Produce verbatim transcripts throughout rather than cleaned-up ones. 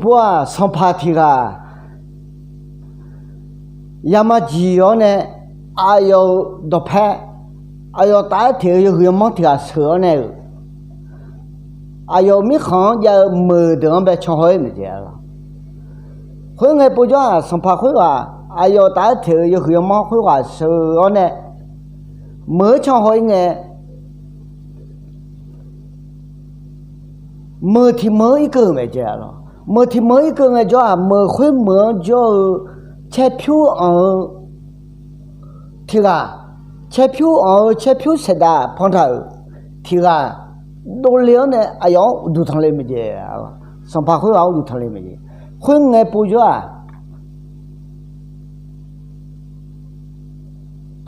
Ghaq sanqpaq tiq ghaq yama jiq-awr nae, aqyawf-euq dawqpae, aqyawf taf-aer teq-eu yawhuiq yawmanr tiq ghaq sheuq-awr nae-euq, aqyawf-euq mirkhanq-anr jav-eu meuq deuq-anr bae canhaw-ir maeq jeq-a lawq. Khoerngae povjawr-aq, sanqpaq khoerghaq aqyawf taf-aer teq-eu yawhuiq yawmanr khoerghaq sheuq-awr nae, meuq-anr canhaw-ir ngae, meuq tiq meuq-anr irkeuv-euq maeq jeq-a lawq. Meuq tiq meuq-anr irkeuv ngaejawr-aq, meuq khoermeuq-anr jawr-eu caerpyur anq-eu tiq ghaq, caerpyur anq-eu caerpyur saeqdaq pantaq-euq tiq ghaq dovle-awr nae aqyawf-anr uqduq tanqle maeq jeq-a lawq. Sanqpaq khoerghaq-anr uqduq tanqle maeq jeq. Khoerngae povjawr-aq,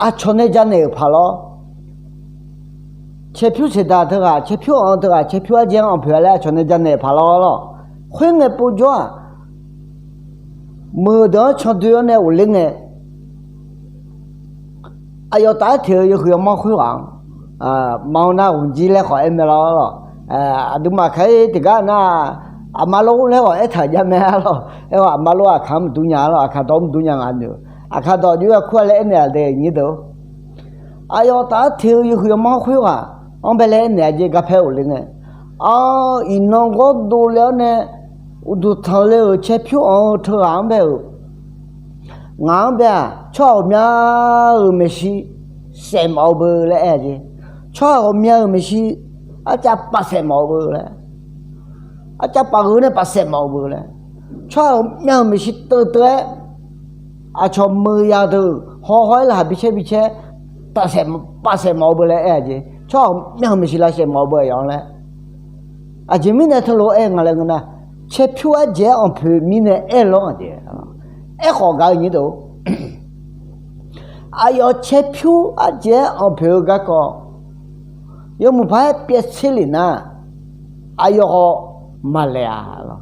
aqcawq nae janaeq-euq paq lawr. Caerpyur saeqdaq teughaq, caerpyur anq-eu teughaq, caerpyur arjaev-anr anqpoeq-a laer aqcawq nae janaeq-euq paq lawr lawq. Khoerngae povjawr-aq, meuq deuq-anr candoe-awr nae ghofler ngae, aqyawf taf-aer teq-eu yawhuiq yawmanr khoerghaq-anr, maqanr nar ghawqjir laer khawf aer mae lawr lawq. Aqduimaf kaq-ir tiqgar nar, aqma lor laer khawf aertaq-euq jav mae-a lawq. Aer-awr aqma lor aqkaq-anr maqdur nya-a lawq, aqkaq dawq-anr maqdur nya nga noeq-eu. Aqkaq dawq jov-aer kur-a laer aernaeq-a de nyir deuq. Aqyawf taf-aer teq-eu yawhuiq yawmanr khoerghaq-anr bae laer aernaeq-a jeq garpaer ghofler ngae, a, iqnan gawr dovle-awr nae uqduq tanqle-euq caerpyur anq-eu teughaq-anr bae-euq, ngaq-anr bae-aq, tsawrhaq ghawqmya-euq maeqshi saef mawf-eu beu laer aer-a jeq. Tsawrhaq ghawqmya-euq maeqshi arcav paf saef mawf-eu beu laer, arcav paf gheu nae paf saef mawf-eu beu laer, tsawrhaq ghawqmya-euq maeqshi teuvteuv-aer aqcawq meuq yaq deuq hawhaw-aer laqkhaq bicaer bicaer paf saef mawf-eu beu laer aer-a jeq. Tsawrhaq ghawqmya-euq maeqshi lavsaef mawf-eu beu aqyawf-anr laer. Aqjeq mirnae teulof-aer aer nga laer ngeur nar, caerpyur arjaev-aer anqpoeq mirnae aer-eu lawr nga jeq. Aerkhawf gaq-eu nyir deuq, aqyawf caerpyur arjaev-aer anqpoeq-eu garkawv yawmuiq paq-aer pyaev tser lef nar, aqyawf khawf maqlaeq-a lawq.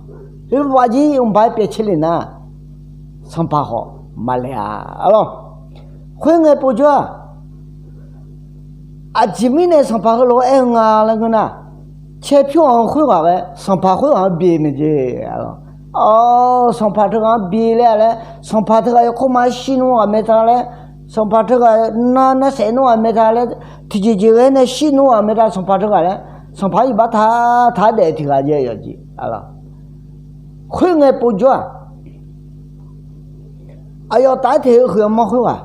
Khoer paq jir yawmuiq paq-aer pyaev tser lef nar, sanqpaq khawf maqlaeq-a lawq. Khoerngae povjawr-aq, aqjeq mirnae sanqpaq heulof-aer aer-eu nga laer ngeur nar, caerpyur anq-eu khoerghaq ghae sanqpaq khoerghaq-anr bi maeq jeq-a lawq. Sanqpaq teughaq-anr bi laer-a laer, sanqpaq teughaq yawkawr ma shir nmr ghaq mae ta laer, sanqpaq teughaq nar nar saef nmr ghaq mae ta laer, tiqjeq jeq ghae nae shir nmr ghaq mae ta, sanqpaq teughaq laer, sanqpaq-anr iqbax ta, taq-aer daef tiq ghaq jaev yawqjeq-a lawq. Khoerngae povjawr-aq, aqyawf taf-aer teq-eu yawhuiq yawmanr khoerghaq,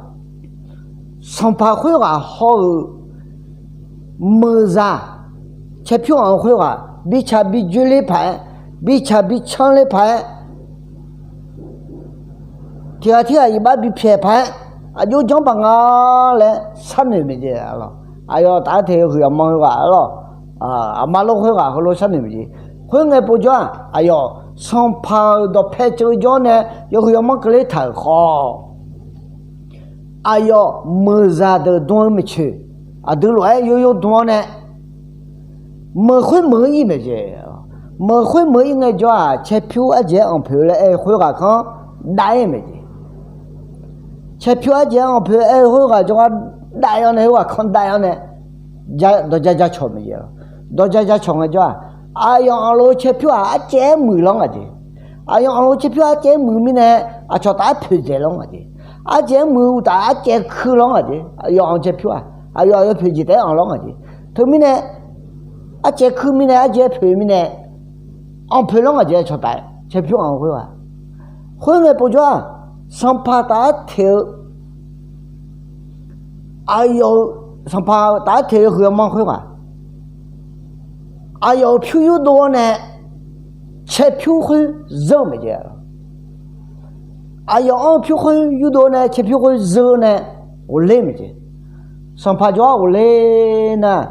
sanqpaq khoerghaq haw-euq meuqzaq, caerpyur anq-eu khoerghaq bi tsaq bi dzoerler paq-aer, bi tsaq bi canrler paq-aer, tiq ghaq tirghaq iqbax bi pyaeq paq-aer, aqjox janr paq nga laer sharnoeq maeq jeq-a lawq. Aqyawf taf-aer teq-eu yawhuiq yawmanr khoerghaq-a lawq, aqma lor khoerghaq heulof sharnoeq maeq jeq. Khoerngae povjawr-aq, aqyawf sanqpaq-euq dawqpae ceuv jawr nae yawhuiq yawmanr keuvler taq-euq khawf, aqyawf meuqzaq deuq dm-eu maeqtsoeq aqdui lof-aer yov yov dm-awr nae, meuq khoer meuq-anr ir maeq jeq. Meuq khoer meuq-anr ir ngaejawr-aq, caerpyur arjaev-aer anqpoeq laer aer-eu khoerghaq kanr dav-aer maeq jeq. Caerpyur arjaev-aer anqpoeq aer-eu khoerghaq jawrgar dav-aer-awr nae, khoerghaq kanr dav-aer-awr nae, dawqja ja cawq maeq jeq lawq. Dawqja ja cawq ngaejawr-aq, aqyawf anqlo caerpyur-aq arcaev-aer muiq lanr ngaq jeq. Aqyawf anqlo caerpyur arcaev-aer muiq mirnae, aqcawq taf-aer poeqdzaeq lanr ngaq jeq. Arcaev-aer muiq uqtaf arcaev kuir lanr ngaq jeq. Aqyawf anq caerpyur-aq, aqyawf aqyawf poeqjeq taef-aer anq lanr ngaq jeq. Teumirnae, arcaev kuir mirnae, arcaev poeq mirnae, anqpoeq lanr ngaq jeq. Aqcawq taf-aer caerpyur anq khoerghaq, khoerngae povjawr-aq, sanqpaq taf-aer teq-eu aqyawf-euq, sanqpaq taf-aer teq-eu yawhuiq yawmanr khoerghaq, aqyawf-euq pyur yurdov-awr nae caerpyur khoer zeur-eu maeq jeq. Aqyawf-anr pyur khoer yurdov-awr nae caerpyur khoer zeur nae ghofler maeq jeq. Sanqpaq jawrgar ghofler nar,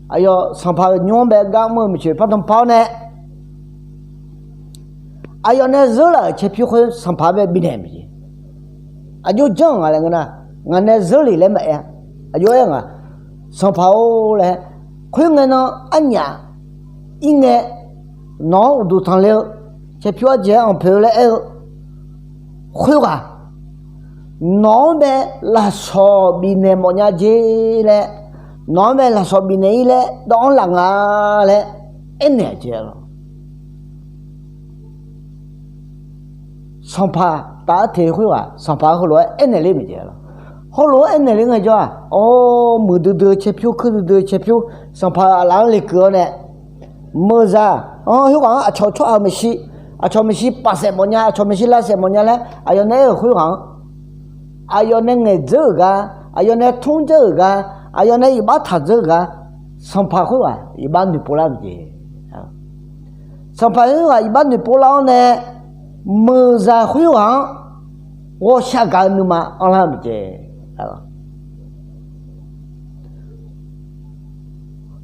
aqyawf sanqpaq-euq nymr-anr bae gar mr-eu maeqtsoeq par dm par-awr nae, aqyawf nae zeur laf-euq caerpyur khoer sanqpaq-anr bae bifnaeq maeq jeq. Aqjox janr-euq nga laer ngeur nar, ngaq nae zeur lef laer maqaer-a. Aqjox aer-eu nga, sanqpaq-or laer, khoerngae nan arnyaf ir ngae, nawq-anr uqduq tanqle-eu, caerpyur arjaev-aer anqpoeq-eu laer aer-eu khoerghaq, nawq-anr bae lafsawq bifnaeq mawfnya jer laer, nawq-anr bae lafsawq bifnaeq ir laer dawv-anr laf nga laer aernaeq-a jeq lawq. Sanqpaq taf-aer teq khoerghaq, Sanqpaq-anr heulof-aer aernaeq ler maeqjeq lawq. Heulof-aer aernaeq ler ngaejawr-aq, awr, muiqdui dui caerpyur, kuirdui dui caerpyur, Sanqpaq aqlaf-anr lekeuv-awr nae, meuqzaq-anr khoerghaq-anr aqcawq tsawrhaq maeqshi, aqcawq maeqshi paf saef mawfnya, aqcawq maeqshi lav saef mawfnya laer aqyawf nae aer-euq khoerghaq-anr, aqyawf nae ngaeqdzeur-euq gar, aqyawf nae tmr dzeur-euq gar, aqyawf nae iqbax taq dzeur-euq gar, Sanqpaq khoerghaq iqbax noeqpov lar-eu jeq. Sanqpaq khoerghaq iqbax noeqpov lar-awr nae, meuqzaq khoerghaq-anr ghawqshaq gaq-eu nuima anrlar-eu jeq.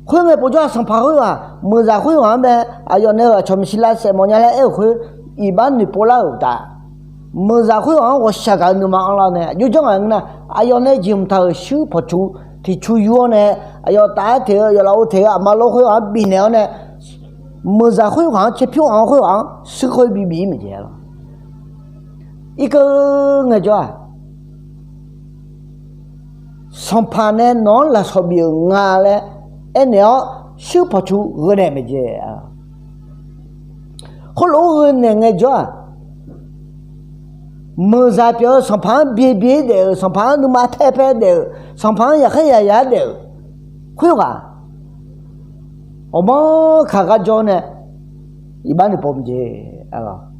Khoerngae povjawr-aq, Sanqpaq khoerghaq meuqzaq khoerghaq-anr mae, aqyawf nae-euq aqcawq maeqshi lav saef mawfnya laer aer-euq khoer, iqbax noeqpov lar-euq uqtaf, meuqzaq khoerghaq-anr ghawqshaq gaq-eu nuima anrlar-awr nae, aqjox janr ngaq ngeur nar, aqyawf nae jeqhmq taq-euq shuir pawqcu tiqcu yur-awr nae, aqyawf taf-aer teq-eu yawqlaf-eu teq-eu aqma lor khoerghaq-anr bifnaeq-awr nae, meuqzaq khoerghaq-anr caerpyur-anr khoerghaq-anr shuir khoer bibi-ir maeqjeq lawq. Irkeuv ngaejawr-aq, Sanqpaq nae nawq-anr lafsawq bif-euq nga laer aernaeq-awr, shuir pawqcu gheunaeq maeqjeq. Khoerlof-aer gheunaeq ngaejawr-aq, meuqzaq pyeuf-eu Sanqpaq-anr byae byae-ir daef-euq, Sanqpaq-anr nuima paer paer daef-euq, Sanqpaq-anr yaqkhaer yaya-aer daef-euq khoerghaq, ghawqmanr kaq gar jawr nae iqbax noeqpov maeqjeq.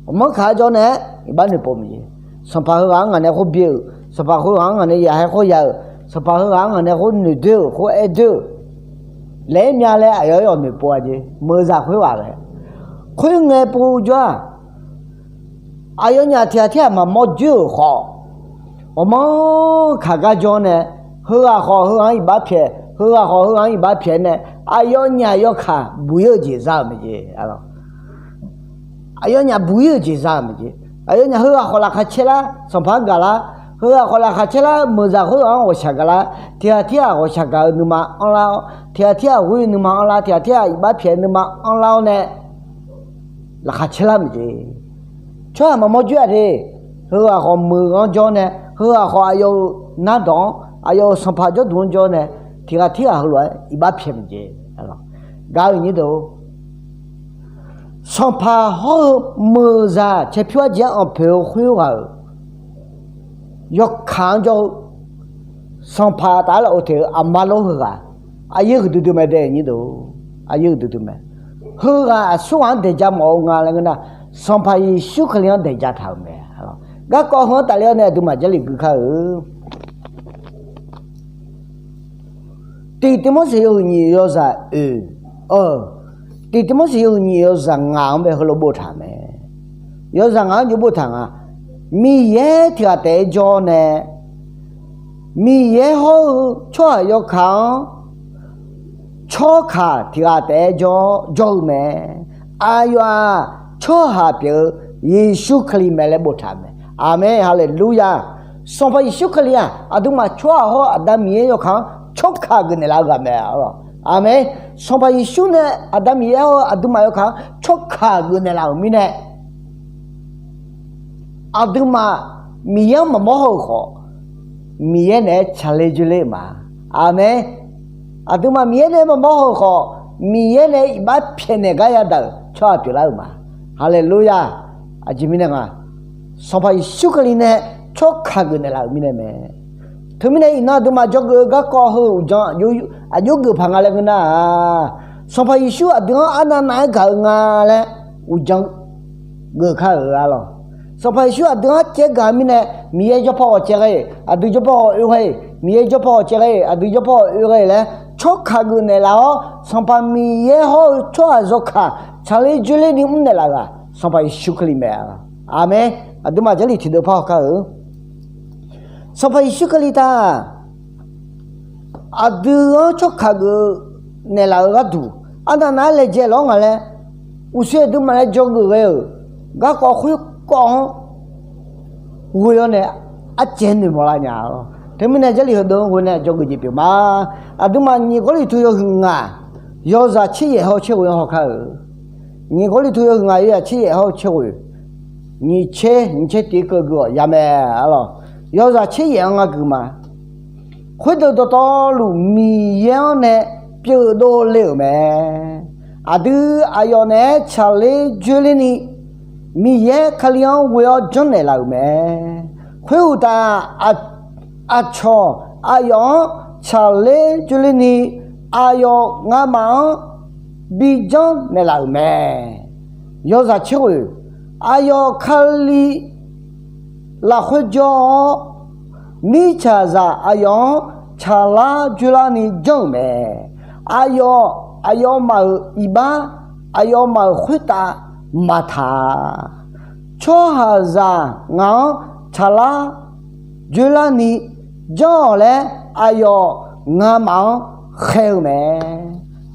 Ghawqmanr kaq gar jawr nae-aer iqbax noeqpov maeqjeq. Sanqpaq heughaq-anr ngaq nae khoer byae-euq, Sanqpaq heughaq-anr ngaq nae yaqkhaer khoer ya-euq, Sanqpaq heughaq-anr ngaq nae khoer noeqdoer-euq, khoer aerdeur-euq laer myav laer aqyawf-aer yawf noeqpov-a jeq, meuqzaq khoerghaq laer. Khoerngae povjawr-aq, aqyawfnyaf tiq ghaq tir ghaq maqmawr joer-euq khawf, ghawqmanr kaq gar jawr nae, heughaq khawf heughaq-anr iqbax pyaeq, heughaq khawf heughaq-anr iqbax pyaeq nae, aqyawfnyaf yawkaq buq-ir-eu jeq za-euq maeqjeq. Aqyawfnyaf buq-ir-euq jeq za-euq maeqjeq. Aqyawfnyaf heughaq khawf laqkhaq caer lar, Sanqpaq-anr gaq lar, heughaq khawf laqkhaq caer lar, meuqzaq khoerghaq-anr ghawqshaq gaq lar, tiq ghaq tir ghaq ghawqshaq gaq-eu nuima anrlar-awr, tiq ghaq tir ghaq ghoer-eu nuima anrlar, tiq ghaq tir ghaq iqbax pyaeq nuima anrlar-awr nae, laqkhaq caer lar maeqjeq. Tsawrhaq maqmawr joer-aq de, heughaq khawf meuq-anr jawr nae, heughaq khawf aqyawf-euq nardawq-anr, aqyawf-euq Sanqpaq jawrduq-anr jawr nae, tiq ghaq tir ghaq heulof-aer iqbax pyaeq maeqjeq. Gaq-eu nyir deuq-or, Sanqpaq hawr-eu meuqzaq caerpyur arjeq-anr anqpoeq-eu khoerghaq-euq yawkaq-anr jawr-eu Sanqpaq taf-aer lafov teq-eu aqma lor heughaq, aqyuif huiqdui dui mae dae nyir deuq-or, aqyuif huiqdui dui mae. Heughaq aqsurghaq-anr daeq ja mawf-eu nga laer ngeur nar, Sanqpaq Yeqsur Kali-anr daeq ja taq-euq mae. Garkawv heu-anr tafler-awr nae aqduimaf Jarlif gui kar-eu Tiq Tivmorseq yawhuiq nyiq yawzaq oeq, tiq Tivmorseq yawhuiq nyiq yawzaq ngaq-anr bae heulof boftaq mae. Yawzaq ngaq-anr jov boftaq nga. Miqyaer tiq ghaq taef-aer jawr nae, Miqyaer hawr-eu tsawrhaq yawkaq-anr tsawrkaq tiq ghaq taef-aer jawr-eu mae. Aqyawf-aq, tsawrhaq pyeuf-eu Yeqsur Kali mae laer boftaq mae. Aqmeq, haleluya. Sanqpaq Yeqsur Kali-aq, aqduimaf tsawrhaq hawr-eu Aqda Miqyaer yawkaq-anr tsawrkaq geufnaeq laf-eu ghaq mae. Aqmeq. Sanqpaq Yeqsur nae Aqda Miqyaer hawr-eu aqduimaf yawkaq-anr tsawrkaq geufnaeq laf-euq mirnae, aqduimaf Miqyaer-anr maqmawr haw-euq khawf, Miqyaer naeq-aer tsaqler dzoerler-euq ma. Aqmeq. Aqduimaf Miqyaer nae maqmawr haw-euq khawf, Miqyaer nae iqbax pyaeqnaeq gar yadaq-euq tsawrhaq pyeuflar-euq ma. Haleluya. Aqjeq mirnae nga, Sanqpaq Yeqsur Kali nae tsawrkaq geufnaeq laf-euq mirnae mae. Teumirnae iqnan aqduimaf dzawgeuf-eu garkawv heu uqdzan aqjox geuf paq nga laer ngeur nar-aq, Sanqpaq Yeqsur aqdui-anr arnavnav-aer gaq-eu nga laer uqdzan geuf kar-euq arlawq. Sanqpaq Yeqsur aqdui-anr caev gaq-eu mirnae, Miqyaer jawrpaw ghawq caev ghae-iq aqdui jawrpaw ghawq oe ghae-iq, Miqyaer jawrpaw ghawq caev ghae-iq aqdui jawrpaw ghawq oe ghae-iq laer tsawrkaq geufnaeq laf-awr, Sanqpaq Miqyaer hawr-eu tsawrhaq yawkaq tsaqler dzoerler ni mrnaeq laf-euq-aq, Sanqpaq Yeqsur Kali mae. Aqmeq. Aqduimaf Jarlif tiqdeuv par haw kar-eu Sanqpaq Yeqsur Kali taq, aqdui-anr tsawrkaq geufnaeq laf-eu gharduq, arnavnav-aer laejae lawr nga laer, uqshoe aqduimaf nae dzawgeuf ghae-euq garkawv khoerkawv-anr ghoe-awr nae, arcaev noeqmawf lar nya-a lawq. Teumirnae Jarlif heudeuq-anr ghoe nae dzawgeuf jeq pyeuf ma. Aqduimaf nyiq Gawrliqtu yawhuiq ngaq yawzaq tser yaef hawr-eu tser ghoe-anr haw kar-eu. Nyiq Gawrliqtu yawhuiq ngaq yawzaq tser yaef hawr-eu tser ghoe, nyiq tser nyiq tser tiq keuv gui-awq ya mae arlawq. Yawzaq tser yaef-anr ngar gui ma. Khoerdeuq dawqtawvluf Miqyaer-anr nae pyeufdov le-euq mae. Aqdui aqyawf naeq-aer tsaqler dzoerler ni Miqyaer Kali-anr ghoe-awr janrnaeq laf-euq mae. Khoeruqtaf, aqcawq aqyawf-anr tsaqler joerler ni, aqyawf ngamaf-anr bi janrnaeq laf-euq mae. Yawzaq tser ghoeq, aqyawf Kali lafkhoer jawr-awr, mirtsaqzaq aqyawf-anr tsaqlar joerlar ni janr-euq mae. Aqyawf, aqyawfmaf-euq iqbax, aqyawfmaf-euq khoertav maqtaq-a. Tsawrhaqzaq ngaq-anr tsaqlar joerlar ni janr-awq laer, aqyawf ngamaf-anr khaer-eu mae.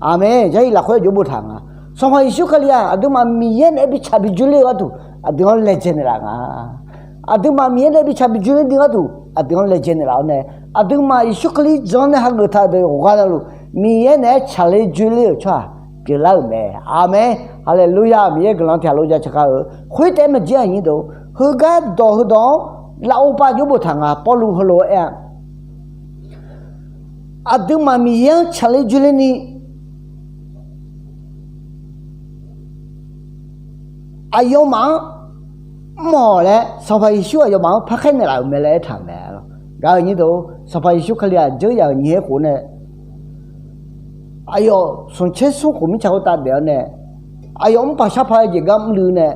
Aqmeq. Jarlif lafkhoer aqjox boftaq nga. Sanqpaq Yeqsur Kali-aq, aqduimaf Miqyaer naeq-aer bi tsaq bi joerler-eu gharduq, aqdui-anr laejae naeqlaf nga. Aqduimaf Miqyaer nae bi tsaq bi joerler ni gharduq, aqdui-anr laejae naeqlaf-awr nae, aqduimaf Yeqsur Kali-anr jan-awr nae hageuf taq-euq deuq ghawqghaq navluf, Miqyaer naeq-aer tsaqler joerler-euq tsawrhaq pyeuflar-euq mae. Aqmeq. Haleluya! Miqyaer guiqlanq tiq ghaq lof-aer jaceuq kar-eu. Khoertaef-aer maqjir-aq, heugar dawq heudawq-anr lafov pav jox boftaq nga. Pawrluv heulof-aer aer-a, aqduimaf Miqyaer-anr tsaqler joerler ni, aqyawfmaf-anr mr-awq laer, Sanqpaq Yeqsur aqyawfmaf-anr parkhaer naeqlaf-euq mae laer aertaq-euq mae. Gaq-euq nyir deuq, Sanqpaq Yeqsur Kali-aq, dzeur yaf-euq nyiq her khof nae, aqyawf smq tser smr khof mirtsaq khoertav daef-awr nae, aqyawf mr paq shar paq-eu jeq gar mrluiv nae,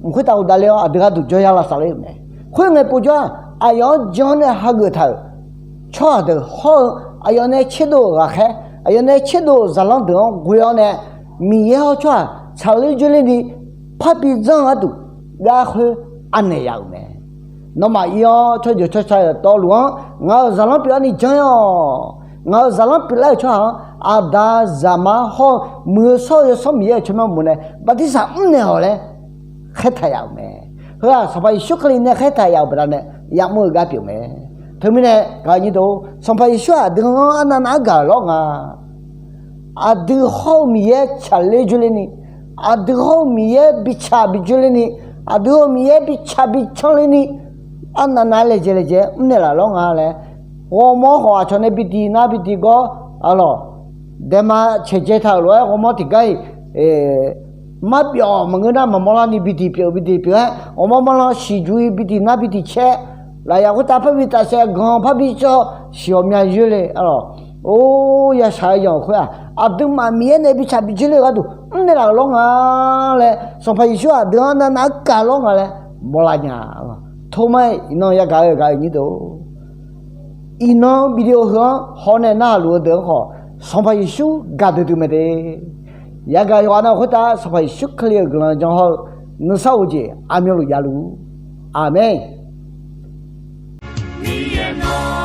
mq khoertav ghofdav ler-awr aqdui gharduq jawryar lavsav ler-euq mae. Khoerngae povjawr-aq, aqyawf-anr jan-awr nae hageuf taq-euq tsawrhaq deuq hawr-eu, aqyawf nae tserdov-euq ghaqkhaer, aqyawf nae tserdov-euq zaqlanr deuq-anr ghoe-awr nae, Miqyaer hawr tsawrhaq tsaqler joerler ni parbi zanr-eu gharduq, garkhoer anaeq yaf-euq mae. Nawmaf ir-awr tsawrjeuq tsawrca dawqtawvluf-anr ngaq-euq zaqlanr pyeuf-awr ni janr-awq. Ngaq-euq zaqlanr pyeuflar-euq tsawrhaq-anr, Aqda, Zaqmar hawr-eu Muiq-eu shawr-eu Yawsanr Miqyaer-euq tsawrmyanr uqmov nae bartirsaq mrnaeq-awq laer khaertaq yaf-euq mae. Heu-aq, Sanqpaq Yeqsur Kali nae khaertaq yaf-euq baqdanae ya'mr-eu gar pyeuf mae. Teumirnae gaq-euq nyir deuq, Sanqpaq Yeqsur-aq, aqdui-anr arnavnav-anr gaq-euq lawr nga. Aqdui hawr-eu Miqyaer tsaqler joerler ni, aqdui hawr-eu Miqyaer bitsaq bijoerler ni, aqdui hawr-eu Miqyaer bitsaq bicanr ler ni, arnavnav-aer laejae laejae-aer mrnaeq laf lawr nga laer, ghawrmawr khawf aqcawq nae bi diq nar bi diq gawr, arlawq, daema caeqdzae taq-euq lof-aer ghawrmawr tiqgar-iq marbyawf maqngeur nar maqmawr larni bi diq pyeuf bi diq pyeuf-aer, ghawrmawr marlan siqjuq-ir bi diq nar bi diq caer, lafyaq khoertav parbi tafsaef ganq parbi cawv siq ghawqmya yoer le, arlawq. Or, ya shaq-eu yanq-euq khoer-aq, aqduimaf Miqyaer nae bitsaq bijoerler-eu gharduq mrnaeq laf-euq lawr nga laer, Sanqpaq Yeqsur aqdui-anr arnavnav-anr gaq lawr nga laer mawrlar nya. Tormar-iq iqnan yagaq-eu gaq-euq nyir deuq, iqnan video heu-anr hawr nae narhaq luf-eu deuq-anr khawf, Sanqpaq Yeqsur gaqdui dui mae de. Yagaq yawqghaq nav khoertav Sanqpaq Yeqsur Kali-euq guiqlanq jan hawr-eu nuisar of-eu jeq aqmyanluf javluf. Aqmeq. Miqyaer nawr